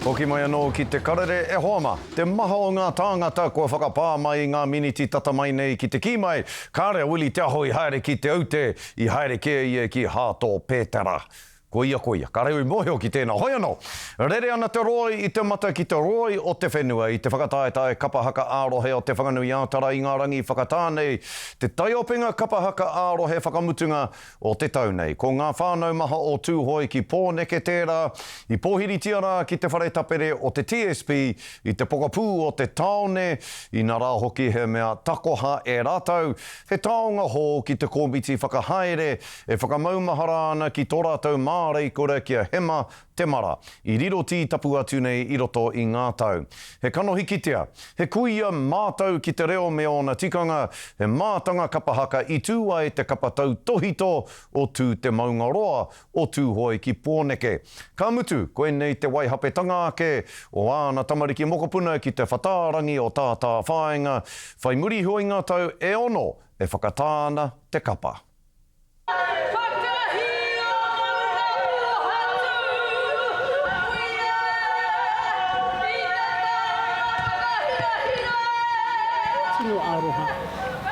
Hoki mai anō ki te karere e hoa mā. Te maha o ngā tāngata kua whakapā mai i ngā miniti tata mai nei ki te kī mai, kāre a Willie Te Aho i haere ki Te Aute, i haere kē ia ki Hāto Pētera. Koia, koia, kāre au i mōhio ki tēnā. Hoi anō, rere ana te roi i te mata ki te roi o te whenua i te whakataetae kapa haka ā-rohe o Te Whanganui-ā-Tara i ngā rangi whakatā nei, te taiopenga kapa haka ā-rohe whakamutunga o te tau nei. Ko ngā whānau maha o Tūhoe ki Pōneke tērā i pōhiritia rā ki te whare tapere o te TSB i te pokapū o te tāone, inarā hoki he mea takoha e rātou, he taonga hou ki te komiti whakahaere e whakamaumahara ana ki tō rātou māreikura ki a Hema Temara, i riro tītapu atu nei i roto i ngā tau. He kanohi kitea, he kuia mātau ki te reo me ōna tikanga, he mātanga kapa haka i tū ai te kapa tautōhito o Tū Te Maungaroa o Tūhoe ki Pōneke. Ka mutu, koinei te waihapetanga ake o āna tamariki mokopuna ki te whatārangi o Tātāwhāinga, whai muri iho i ngā tau e ono e whakatā ana te kapa. Tino aroha.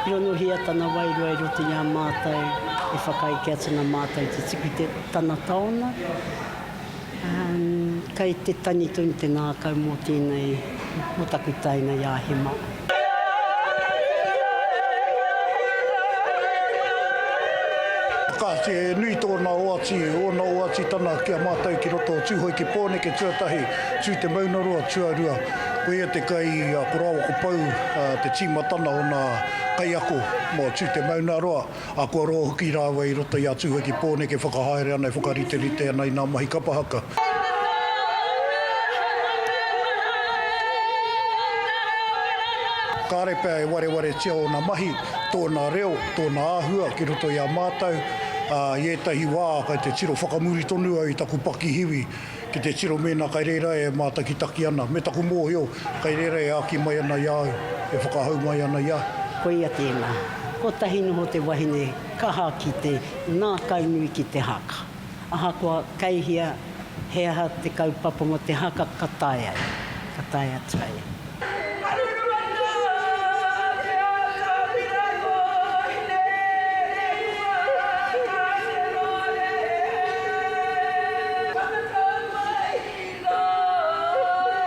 Rongohia tana wairua i roto i a mātou e whakaeke atu ana mātou te tuku te tana taona. Kei te tangi tonu te ngākau mō tēnei, mō taku taina i a Hema. Kāti, he nui tōna oati, ōna oatitana ki a mātou ki roto o Tūhoe ki Pōneke tuatahi, Tū Te Maunaroa tuarua. Ko ia te kai a ko rāua ko Pou te tīmatana o nā kaiako mō Tū Te Maunaroa. Ā, kua roa hoki rāua i roto i a Tūhoe ki Pōneke e whakahaere ana, e whakariterite ana i ngā mahi kapa haka. Kāre pea e warewaretia ōna mahi, tōna reo, tōna āhua ki roto i a mātou, ā, i ētahi wā kei te tiro whakamuri tonu au i taku pakihiwi ki te tiro mēnā kai reira e mātakitaki ana, me taku mōhio kai reira e āki mai ana i a au, e whakahau mai ana i a au. Koia tēnā. Kotahi noho te wahine kaha ki te ngākaunui ki te haka. Ahakoa kei hea, he aha te kaupapa mō te haka ka tae ai, ka tae atu ai.